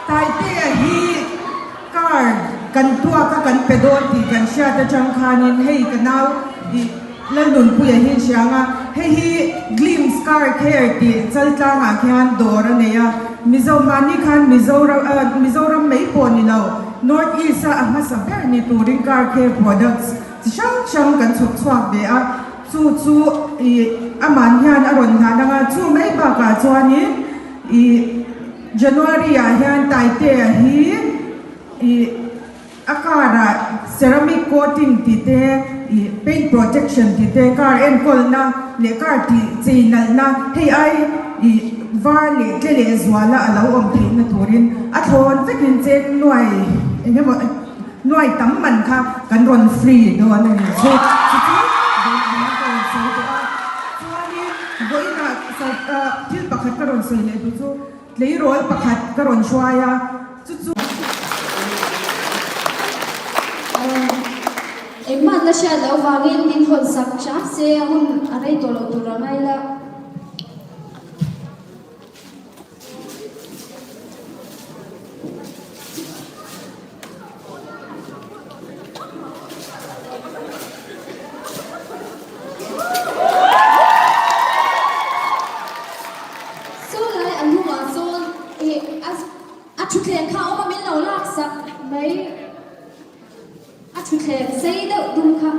Taitea hi car kan tuak a kan pe dawn tih kan hriat atang khanin hei ka nau ih Lalnunpuia hi a hria ang a, hei hi Glimpse Car Care tih chaltlangah khian dawr a nei a, Mizo mahni khan Mizoram Mizoram mai pawh ni lo North East a a hmasa ber ni turin car care products chi hrang hrang kan chhawp chhuak ve a. Chu chu ih aman hian a rawn hlan ang a, chu mai bakah chuanin ih January ah hian Taitea hi ih a car ah ceramic coating tih te ih paint protection tih te car enkawlna leh car tih chei nalhna hei ai ih var leh tle leh zuala a lo awm theihna turin a thlawn vekin cheng nuai eng emaw Nuai tam man kha kan rawn free dawn a ni chu. Chu chu vawiin ka rawn sawi tawh a. Chuanin vawiinah thil pakhat ka rawn sawi leh duh chu tleirawl pakhat ka rawn hruai a, chu chu. Engmah na hriat loh vangin min hawn sak hram se a hun a rei tawh lo tur a ngai la. Saw lai a hnungah sawn ih a thutthleng kha a awm a min lo laksak mai. A thutthleng sei deuh dum kha.